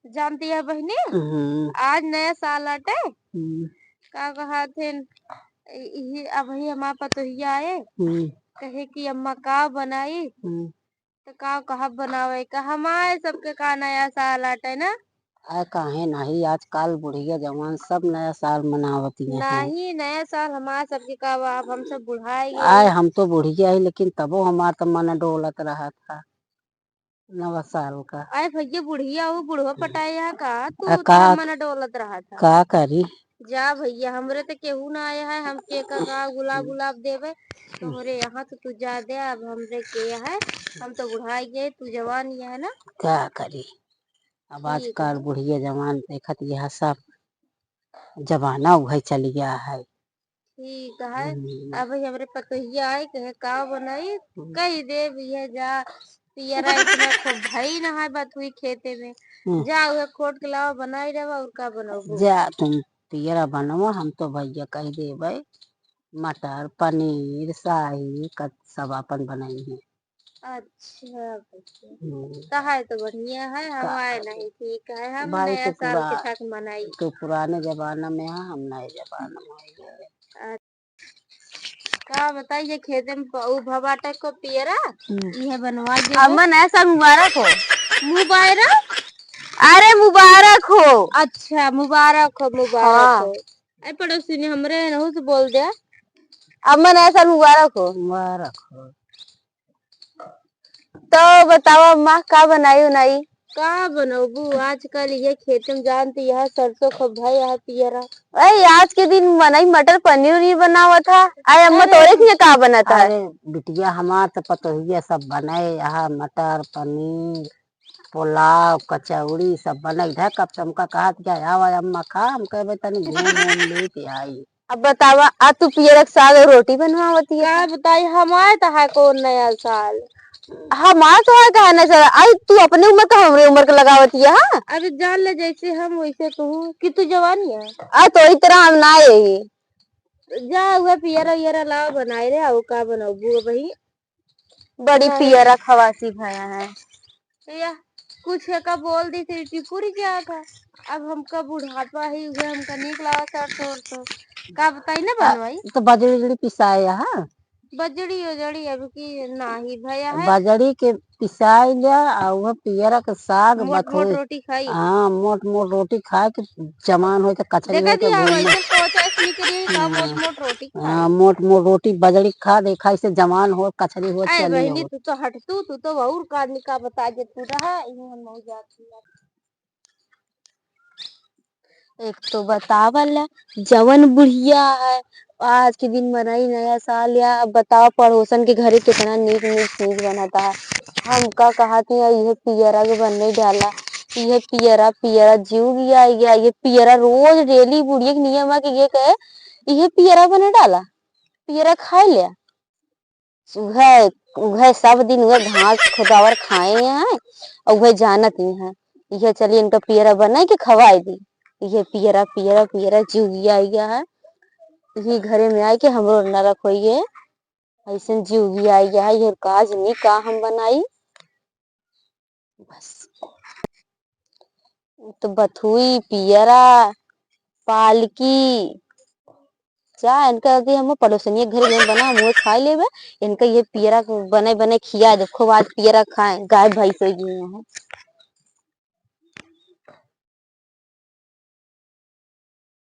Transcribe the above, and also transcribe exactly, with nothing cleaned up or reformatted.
जानती है बहिनी, हम्म। आज नया साल आटे। हम्म। का कहत हन, इ-, इही अबही हमार पतोहिया आए, हम्म। कहे कि अम्मा का बनाई? हम्म। तो का कहब बनावे का? हमारे सबके का नया साल आटे ना? अरे काहे नाही, आजकल बुढ़िया जवान सब नया साल मनावती हैं। नाही, नया साल हमार सबके का बा, अब हम सब बुढ़ाई गए। आए हम तो बुढ़िया ही, लेकिन तबो हमार तो मन डोलत रहत है नवा साल का। आए भैया बुढ़िया हो, बुढ़वा पटाया का, तू आ, तोरा का, मन डोलत रहत है। का करी? जा भैया, हमरे तो केहू ना आया है, हम के का, का गुलाब गुलाब देवे, तोहरे यहाँ तो तू जा दे, अब हमरे के है, हम तो बुढ़ाई गए, तू जवान ही है ना। का करी? अब ठीक आजकल है। बुढ़िया जवान देखत यह सब जमाना उहे चल गया है। ठीक है। हम्म। अब हमरे पतोहिया आए, कहे का बनाई, हम्म। कही देब, यह जा, पियरा इतना खूब भई ना है बथुई खेते में। हम्म। जा, उहे खोट के लावा, बनाई देबा, और का बनौबू? जा, तुम पियरा बनवा, हम तो भैया कह देबै, मटर, पनीर, शाही, कत-, सब अपन बनाई है। अच्छा, अच्छा। हम्म। तो है तो बढ़िया है, हम का आए करी? नहीं, ठीक है, हम भाई नया तो साल के पुरा-, साथ मनाई। तो पुराने जमाना में है, हम नए जमाना में आ गए। अच्छा। का बताई, ये खेते में प-, उ भवाटा को पियरा, हम्म। इहे बनवा दे। अम्मा, नया साल मुबारक हो। मुबारक? अरे, मुबारक हो। अच्छा, मुबारक हो, मुबारक हाँ। हो। ए, पड़ोसी ने हमरे नहु से बोल दे। अम्मा, नया साल मुबारक हो। मुबारक हो। तो बताओ अम्मा, का बनाई उनाई? का बनौबू? आजकल ये खेते में जानती, यह सरसों खूब भई, यह पियरा। अरे, आज के दिन मनई मटर पनीर उनीर बनावत है। अरे अम्मा, अरे तोरे के का बनत है? अरे बिटिया, हमार तो पतोहिया सब बनाए, यह मटर पनीर, पुलाव, कचौड़ी सब बनाई है। कब से हमका कहत क्या, आवा अम्मा खा, हम कहबे तनी घूम घूम लेके आई। अब बतावा, आ तू पियरक साग और रोटी बनवावत हिया? का बताई, हमारे तो है कौन नया साल। हमार तो है कहा नया साल? आई तू अपने उम्र का हमरे उम्र का लगावत हिया, हाँ? अरे जान ले, जैसे हम वैसे तू, कि तू जवान हिया। आ तो इस तरह हम ना यही। जा उहे पियरा उयरा लावा बनाए रे, आउ का बनौबू अबही। बड़ी हाँ। पियरा खवासी भया है। या, कुछ एका बोल दी थी, टिपुरी क्या था? अब हमका बुढ़ापा ही हुए, हमका नीक लागा सरसों उरसों। का बताई ना आ, बनवाई? तो बजड़ी उजड़ी पिसाए, हाँ? बजड़ी उजड़ी अब की नाही भया है। बजड़ी के पिसाई लिया, आ वो पियरा के साग मोट मोट बथुई। रोटी खाई। हाँ, मोट मोट रोटी खाए के जवान होई त कचरी देखा होई त दिया, घूम वैसे सोच ऐसे निकल रही, का मोट हाँ। मोट रोटी खाई। हाँ, मोट मोट रोटी बजड़ी खा, देखा इसे जवान हो, कचरी हो, अरे चली बहनी, हो। तू तो हट तू, तू तो और का आदमी का बता जे तू रहा, इही हम मऊ जाती है। एक तो बतावल जवन बुढ़िया है, आज के दिन मनई नया साल या, अब बताओ पड़ोसन के घरे कितना नीक नीक चीज बनता है। हमका कहत हिया, "इहे पियरा के बनने डाला, इहे पियरा, पियरा जीव गिया, गिया, इहे पियरा।" रोज डेली बुढ़िया के नियम है कि ये कहे, "इहे पियरा बने डाला, पियरा खाए लिया।" उहे, उहे सब दिन उहे घास खोदावर खाए हैं, और उहे जानत ही हैं। इहे चलिए इनका पियरा बनाए के खवाए दी। इहे पियरा, पियरा, पियरा जीव गिया, गिया है। इही घरे में आए के हमरो नरक होइए। अइसन जीव गिया, गिया है, इहे काज नहीं का हम बनाई। बस। तो बथुई, पियरा, पालकी, जा, इनका अभी हम पड़ोसनिया के घरे जौन बना, हम उहे खाए लेबे। इनका ये पियरा के बने, बने खिया दे, खूब आज पियरा खाए, गाय भैंस हो गई हैं।